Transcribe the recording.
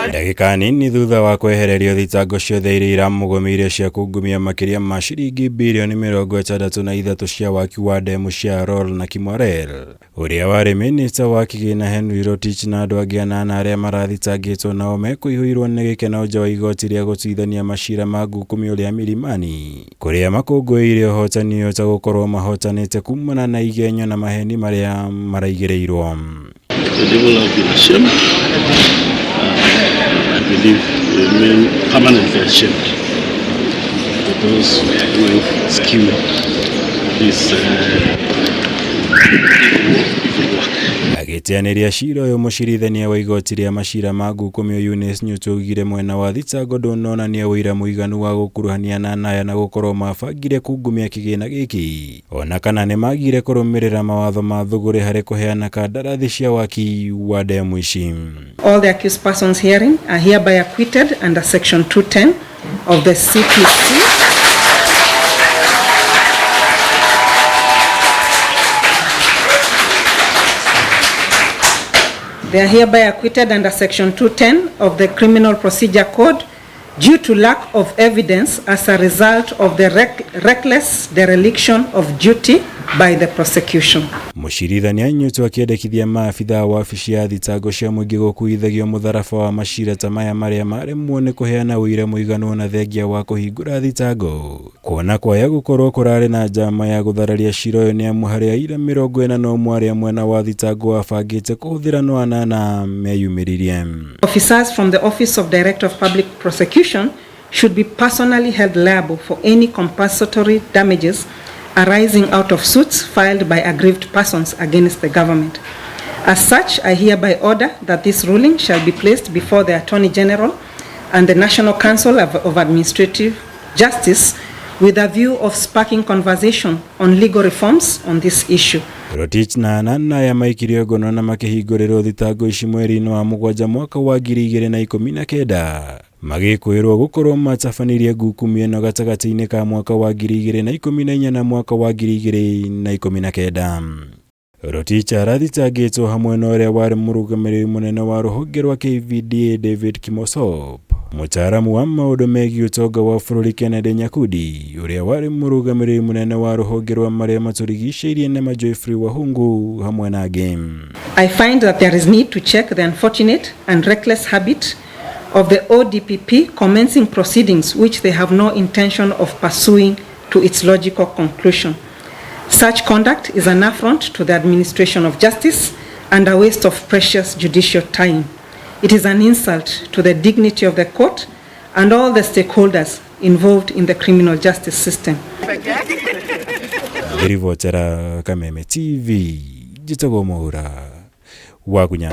Ndagĩka nini thutha wa kwehererio thitango ciothe iria iramũgũmĩire cia kungumia makĩria ma ciringi birioni 63 cia waki wa ndemu cia Arror na Kimwarer, ũrĩa warĩ minista wa kĩgĩna Henry Rotich na andũ angĩ anana arĩa marathitangĩtwo nao mekũihũirwo nĩ gĩkeno nja wa igoti rĩa gũtuithania macira ma ngukumio rĩa Milimani, kũrĩa makũngũĩire ũhotani ũyũ ta gũkorwo mahotanĩte kumana na igenyo na maheni marĩa maraigĩrĩirwo. The devil have been ashamed. I believe we remain permanently ashamed for those who skew this evil work. Agĩteanĩria cira ũyũ, mũcirithania wa igoti rĩa macira ma ngukumio Eunice Nyutu augire mwena wa thitango ndũnonania ũira mũiganu wa gũkuruhania na aya na gũkorwo mabangire kungumia kĩgĩna gĩkĩ, ona kana nĩ magire kũrũmĩrĩra mawatho ma thũgũrĩ harĩ kũheana kandarathi cia waki wa ndemu ici. All the accused persons herein are hereby acquitted under Section 210 of the CPC. They are hereby acquitted under Section 210 of the Criminal Procedure Code due to lack of evidence as a result of the reckless dereliction of duty by the prosecution. Mũcirithania Nyutu akĩendekithia maabithaa wa wabici ya thitango cia mũingĩ gũkuithagio mũtharaba wa macira ta maya marĩa maremwo nĩ kũheana ũira mũiganu ona thengia wa kũhingũra thitango, kuona kwaya gũkorwo kũrarĩ na njama ya gũthararia cira ũyũ nĩ amu harĩ aira 41 arĩa mwena wa thitango wabangĩte kũhũthĩra no anana meyumĩririe. Officers from the Office of Director of Public Prosecution should be personally held liable for any compensatory damages arising out of suits filed by aggrieved persons against the government. As such, I hereby order that this ruling shall be placed before the Attorney General and the National Council of Administrative Justice with a view of sparking conversation on legal reforms on this issue. Rotich na anana aya maikirio ngono na makĩhingũrĩrwo thitango ici mweri-inĩ wa mũgwanja mwaka wa 2019, magĩkwĩrwo gũkorwo matabanirie ngukumio ĩno gatagatĩ-inĩ ka mwaka wa 2014 na mwaka wa 2019. Rotich arathitangĩtwo hamwe na ũrĩa warĩ mũrũgamĩrĩri mũnene wa rũhonge rwa KVDA David Kimosop, mũtaaramu wa maũndũ megiĩ ũtonga wa bũrũri Kennedy Nyakundi, ũrĩa warĩ mũrũgamĩrĩri mũnene wa rũhonge rwa marĩa matũrigicĩirie Nema Geoffrey Wahungu hamwe na angĩ. I find that there is need to check the unfortunate and reckless habit of the ODPP commencing proceedings which they have no intention of pursuing to its logical conclusion. Such conduct is an affront to the administration of justice and a waste of precious judicial time. It is an insult to the dignity of the court and all the stakeholders involved in the criminal justice system. Ngĩribotera Kameme TV, njĩtagwo Mwaura wa Gunya.